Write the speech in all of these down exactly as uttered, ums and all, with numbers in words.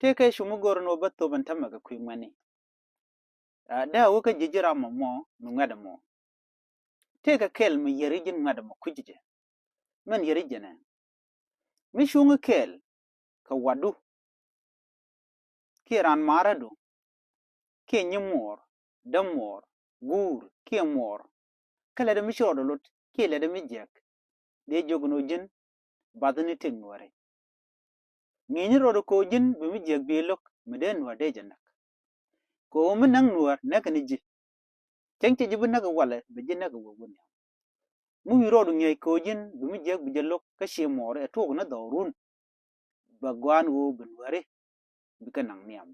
Tëëkɛ cu mi go̱r ni wä bä thop ɛn tämɛ kɛ kui̱ ŋuɛ̈tni. Dee a wä kä ji̱ ji̱ ram mɔ mɔ mi ŋuɛ̈t ɛmɔ. Tëëkɛ kɛl mi yɛri ji̱n ŋuɛ̈t ɛmɔ kui̱c jɛ. Min yɛri jɛnɛ mi cuŋ kɛɛl kɛ watdu kiɛ raan marädu kiɛ nyimuɔɔr, dämuɔɔr, guur kiɛ muɔɔr. Kä lätdɛ mi ci rɔɔdɛ lot kiɛ lätdɛ mi jiäk. Dee jiök ni ɣöö ji̱n bath ni tëk nuääri. Ŋi̱i̱cni rɔɔdɛ kɛ ɣöö ji̱n bi mi jiäk bi lo̱k mi dee nuäär dee jɛ näk. Kɛ ɣöö mi näk nuäär näkɛ ni ji̱. Cäŋ cɛ ji̱ bi näk walɛ bɛ ji̱ näk wä wä nhiam. Mi wi̱i̱ rɔɔdu ŋi̱eec kɛ ɣöö ji̱n bi mi jiäk bi jɛ lo̱k kä ci muɔɔri ɛ tuɔɔk ni dhɔrun. Bɛ gɔaa ni ɣöö bi nuääri bikɛ naŋ nhiam.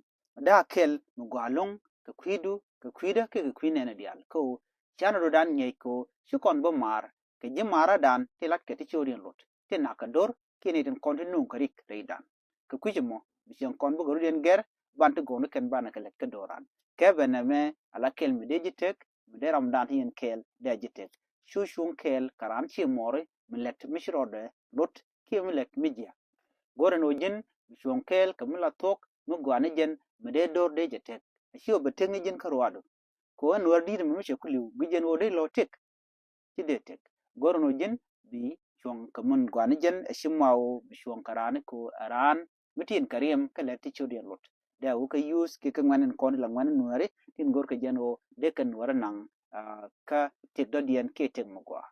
Dee a kɛl mi gɔaa ɛlɔ̱ŋ kɛ kui̱du kɛ kui̱dä kiɛ kɛ kui̱ nɛɛni diaal kä ɣöö canɛ rɔɔdan ŋi̱eec kɛ ɣöö ci kɔn bä maar kɛ ji̱ maarädan ti latkɛ ti ciötdiɛn lot ti na̱k kɛ do̱r kiɛ ni tin kɔn ti nuŋ kɛ rik rɛydan. Kɛ kui̱c ɛmɔ bi cieŋ kɔn bä kɛ rɔɔdiɛn gɛr ban ti gɔɔni kɛn banɛ kɛ lät kä do̱ran. Kɛ bɛ nɛmɛ ala kɛl mi dee ji̱ tëk mi dee ramdan ti yɛn kɛɛl dee a ji̱ tëk. Cu cuŋ kɛɛl kɛ raan ci muɔɔri mi lät mi ci rɔɔdɛ lot kiɛ mi lät mi jiäk. Go̱rɛ ni ɣöö ji̱n bi cuɔ̱ŋ kɛɛl kɛ mi la thuɔ̱k mi gɔaa ni jɛn mi dee do̱r dee jɛ tëk. A ci ɣöö bɛ tëk ni ji̱n kä ruaadu. Kɛ ɣöö nuäär di̱t mi mi cɛ kuli̱w gui̱c jɛn ɣöö dee lɔ tëk. Ci dee tëk. Go̱rɛ ni ɣöö ji̱n bi cuɔ̱ŋ kɛ min gɔaa ni jɛn a ci muaw bi cuɔ̱ŋ kɛ raan kɛ ɣöö a raan mi tin kɛ riɛm kä lät ti ciötdiɛn lot. Dee a wä kä yuuth kiɛ kä ŋuɛ̈tni kɔn ti la ŋuɛ̈tni nuääri tin go̱rkɛ jɛn ɣöö dee kɛ nuääri naŋ kä tëk dɔ̱diɛn kiɛ tëk mi gɔaa.